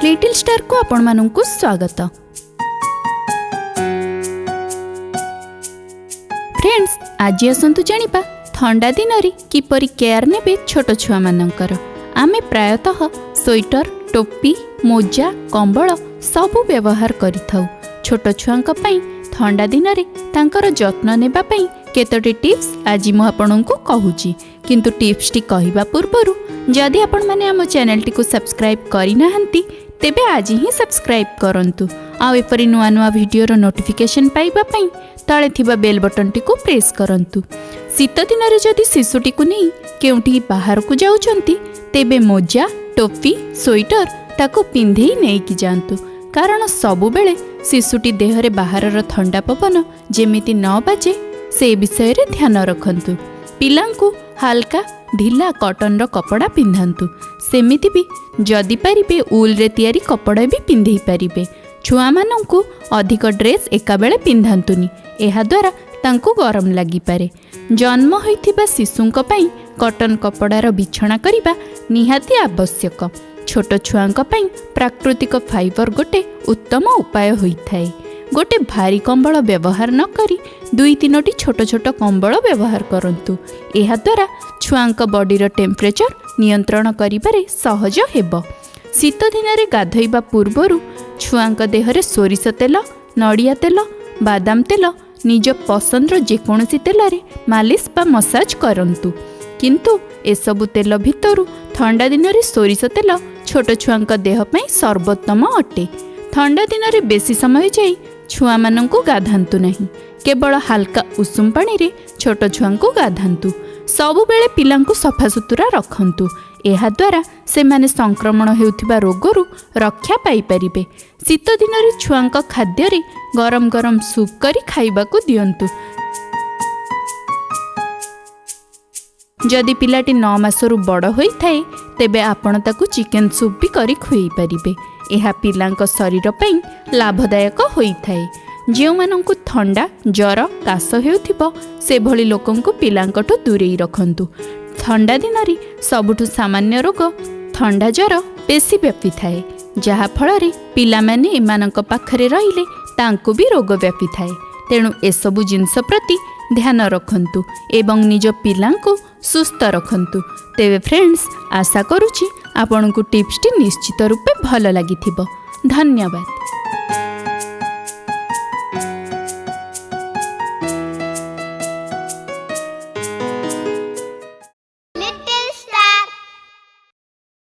Little ଷ୍ଟାରକୁ ଆପଣମାନଙ୍କୁ ସ୍ୱାଗତ। Friends, ଆଜି ଆସନ୍ତୁ ଜାଣିବା ଥଣ୍ଡା ଦିନରେ କିପରି କେୟାର ନେବେ ଛୋଟ ଛୁଆମାନଙ୍କର। ଆମେ ପ୍ରାୟତଃ ସ୍ୱେଟର, ଟୋପି, ମୋଜା, କମ୍ବଳ ସବୁ ବ୍ୟବହାର କରିଥାଉ। ଛୋଟ ଛୁଆଙ୍କ ପାଇଁ ଥଣ୍ଡା ଦିନରେ ତାଙ୍କର ଯତ୍ନ ନେବା ପାଇଁ କେତୋଟି ଟିପ୍ସ ଆଜି ମୁଁ ଆପଣଙ୍କୁ କହୁଛି। କିନ୍ତୁ ଟିପ୍ସଟି କହିବା ପୂର୍ବରୁ ଯଦି ଆପଣମାନେ ଆମ ଚ୍ୟାନେଲଟିକୁ ସବସ୍କ୍ରାଇବ୍ କରିନାହାନ୍ତି, ତେବେ ଆଜି ହିଁ ସବସ୍କ୍ରାଇବ୍ କରନ୍ତୁ। ଆଉ ଏପରି ନୂଆ ନୂଆ ଭିଡ଼ିଓର ନୋଟିଫିକେସନ୍ ପାଇବା ପାଇଁ ତଳେ ଥିବା ବେଲ୍ ବଟନ୍ଟିକୁ ପ୍ରେସ୍ କରନ୍ତୁ। ଶୀତ ଦିନରେ ଯଦି ଶିଶୁଟିକୁ ନେଇ କେଉଁଠି ବାହାରକୁ ଯାଉଛନ୍ତି, ତେବେ ମୋଜା, ଟୋପି, ସ୍ୱେଟର ତାକୁ ପିନ୍ଧେଇ ନେଇକି ଯାଆନ୍ତୁ। କାରଣ ସବୁବେଳେ ଶିଶୁଟି ଦେହରେ ବାହାରର ଥଣ୍ଡା ପବନ ଯେମିତି ନ ବାଜେ, ସେ ବିଷୟରେ ଧ୍ୟାନ ରଖନ୍ତୁ। ପିଲାଙ୍କୁ ହାଲକା ଢିଲା କଟନର କପଡ଼ା ପିନ୍ଧାନ୍ତୁ। ସେମିତି ବି ଯଦି ପାରିବେ, ଉଲ୍ରେ ତିଆରି କପଡ଼ା ବି ପିନ୍ଧେଇ ପାରିବେ। ଛୁଆମାନଙ୍କୁ ଅଧିକ ଡ୍ରେସ୍ ଏକାବେଳେ ପିନ୍ଧାନ୍ତୁନି, ଏହାଦ୍ୱାରା ତାଙ୍କୁ ଗରମ ଲାଗିପାରେ। ଜନ୍ମ ହୋଇଥିବା ଶିଶୁଙ୍କ ପାଇଁ କଟନ କପଡ଼ାର ବିଛଣା କରିବା ନିହାତି ଆବଶ୍ୟକ। ଛୋଟ ଛୁଆଙ୍କ ପାଇଁ ପ୍ରାକୃତିକ ଫାଇବର ଗୋଟେ ଉତ୍ତମ ଉପାୟ ହୋଇଥାଏ। ଗୋଟେ ଭାରି କମ୍ବଳ ବ୍ୟବହାର ନ କରି ଦୁଇ ତିନୋଟି ଛୋଟ ଛୋଟ କମ୍ବଳ ବ୍ୟବହାର କରନ୍ତୁ। ଏହାଦ୍ୱାରା ଛୁଆଙ୍କ ବଡ଼ିର ଟେମ୍ପରେଚର ନିୟନ୍ତ୍ରଣ କରିବାରେ ସହଜ ହେବ। ଶୀତ ଦିନରେ ଗାଧୋଇବା ପୂର୍ବରୁ ଛୁଆଙ୍କ ଦେହରେ ସୋରିଷ ତେଲ, ନଡ଼ିଆ ତେଲ, ବାଦାମ ତେଲ, ନିଜ ପସନ୍ଦର ଯେକୌଣସି ତେଲରେ ମାଲିସ ବା ମସାଜ କରନ୍ତୁ। କିନ୍ତୁ ଏସବୁ ତେଲ ଭିତରୁ ଥଣ୍ଡା ଦିନରେ ସୋରିଷ ତେଲ ଛୋଟ ଛୁଆଙ୍କ ଦେହ ପାଇଁ ସର୍ବୋତ୍ତମ ଅଟେ। ଥଣ୍ଡା ଦିନରେ ବେଶୀ ସମୟ ଯାଇ ଛୁଆମାନଙ୍କୁ ଗାଧାନ୍ତୁ ନାହିଁ। କେବଳ ହାଲକା ଉଷୁମ ପାଣିରେ ଛୋଟ ଛୁଆଙ୍କୁ ଗାଧାନ୍ତୁ। ସବୁବେଳେ ପିଲାଙ୍କୁ ସଫାସୁତୁରା ରଖନ୍ତୁ। ଏହାଦ୍ୱାରା ସେମାନେ ସଂକ୍ରମଣ ହେଉଥିବା ରୋଗରୁ ରକ୍ଷା ପାଇପାରିବେ। ଶୀତ ଦିନରେ ଛୁଆଙ୍କ ଖାଦ୍ୟରେ ଗରମ ଗରମ ସୁପ୍ କରି ଖାଇବାକୁ ଦିଅନ୍ତୁ। ଯଦି ପିଲାଟି 9 ମାସରୁ ବଡ଼ ହୋଇଥାଏ, ତେବେ ଆପଣ ତାକୁ ଚିକେନ୍ ସୁପ୍ ବି କରି ଖୁଆଇ ପାରିବେ। ଏହା ପିଲାଙ୍କ ଶରୀର ପାଇଁ ଲାଭଦାୟକ ହୋଇଥାଏ। ଯେଉଁମାନଙ୍କୁ ଥଣ୍ଡା, ଜ୍ୱର, କାଶ ହେଉଥିବ, ସେଭଳି ଲୋକଙ୍କୁ ପିଲାଙ୍କଠୁ ଦୂରେଇ ରଖନ୍ତୁ। ଥଣ୍ଡା ଦିନରେ ସବୁଠୁ ସାମାନ୍ୟ ରୋଗ ଥଣ୍ଡା, ଜ୍ୱର ବେଶୀ ବ୍ୟାପିଥାଏ, ଯାହାଫଳରେ ପିଲାମାନେ ଏମାନଙ୍କ ପାଖରେ ରହିଲେ ତାଙ୍କୁ ବି ରୋଗ ବ୍ୟାପିଥାଏ। ତେଣୁ ଏସବୁ ଜିନିଷ ପ୍ରତି ଧ୍ୟାନ ରଖନ୍ତୁ ଏବଂ ନିଜ ପିଲାଙ୍କୁ ସୁସ୍ଥ ରଖନ୍ତୁ। ତେବେ ଫ୍ରେଣ୍ଡସ୍, ଆଶା କରୁଛି ଆପଣଙ୍କୁ ଟିପ୍ସଟି ନିଶ୍ଚିତ ରୂପେ ଭଲ ଲାଗିଥିବ। ଧନ୍ୟବାଦ।